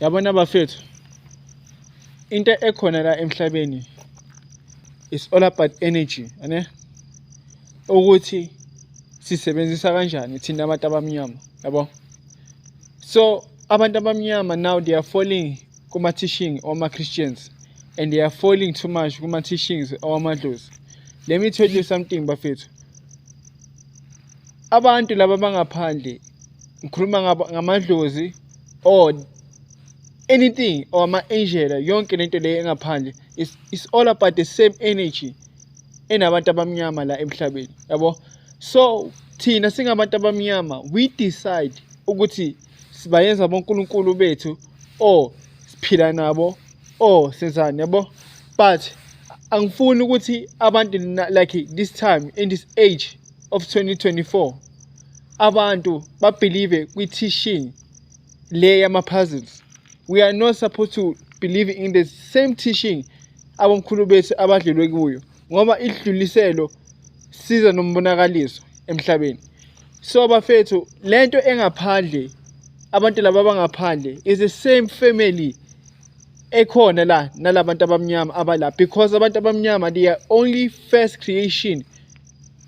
Yabona bafethu, into ekhona la emhlabeni is all about energy, ane? Ukuthi sisebenzisa kanjani thina abantu abamnyama, yabo? So abantu abamnyama now they are falling kuma-teaching wama-Christians and they are falling too much kuma-teachings awamadlozi. Let me tell you something bafethu. Abantu laba bangaphandle ngikhuluma ngamadlozi or anything or ama-angel yonke lento le engaphandle it's all about the same energy enabantu abamnyama la emhlabeni yabo. So thina singabantu abamnyama we decide ukuthi sibayenza bonkulunkulu bethu or siphila nabo or senzani yabo. But angifuni ukuthi abantu like this time in this age of 2024 abantu babelieve kwi-teaching le yama-puzzles. We are not supposed to believe in the same teaching abomkhulu bethu abadlulwe kuyo ngoba idluliselo siza nombonakaliso emhlabeni. So bafethu lento engaphandle abantu laba abangaphandle is the same family ekhona la nalabantu abamnyama abala, because abantu abamnyama they are only first creation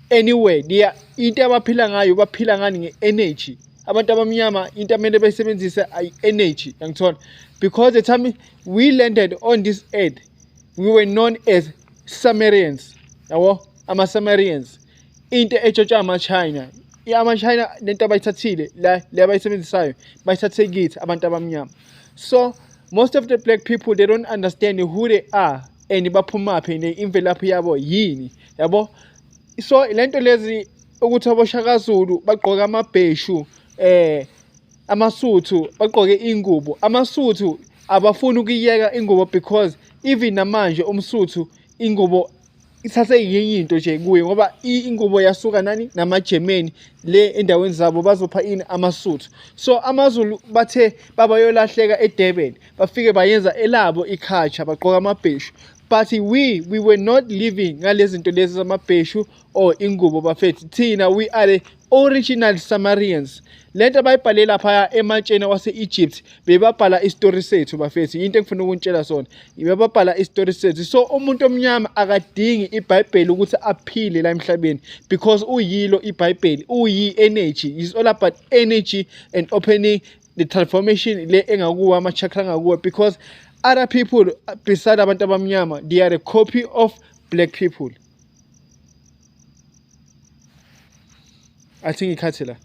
anywhere. They are into abaphila ngayo baphila ngani nge-energy. Abantu abamnyama into amele bayisebenzise ayi-energy, yangithola? Because the time we landed on this earth we were known as Sumerians, yabo, ama-Sumerians, into etshotshwa ama-China. Ama-China lento abayithathile la le abayisebenzisayo bayithathe kithi abantu abamnyama. So most of the black people they don't understand who they are and baphumaphi and imvelaphi yabo yini, yabo. So lento lezi ukuthi aboShaka Zulu bagqoka amabheshu, amasuthu bagqoke ingubo, amasuthu abafuni ukuyeka ingubo because even namanje umsuthu ingubo isase yinye into nje kuye ngoba ingubo yasuka nani namaGermany le endaweni zabo bazopha ini amasuthu. So amaZulu bathe babayolahleka eDurban bafike bayenza elabo iculture bagqoka amabheshu, but we were not living ngalezi zinto lezi zamabheshu or ingubo bafethu. Thina we are the original Sumerians. Lento abayibhale lapha ematsheni wase-Egypt bebabhala isitori sethu bafethu, into engifuna ukuntshela sona, bebabhala isitori sethu. So umuntu omnyama akadingi iBhayibheli ukuthi aphile la emhlabeni because uyilo iBhayibheli, uyi-energy. It's all about energy and opening the transformation le engakuwo ama-chakra angakuwo, because other people beside abantu abamnyama they are a copy of black people. Athi ngikhathe la.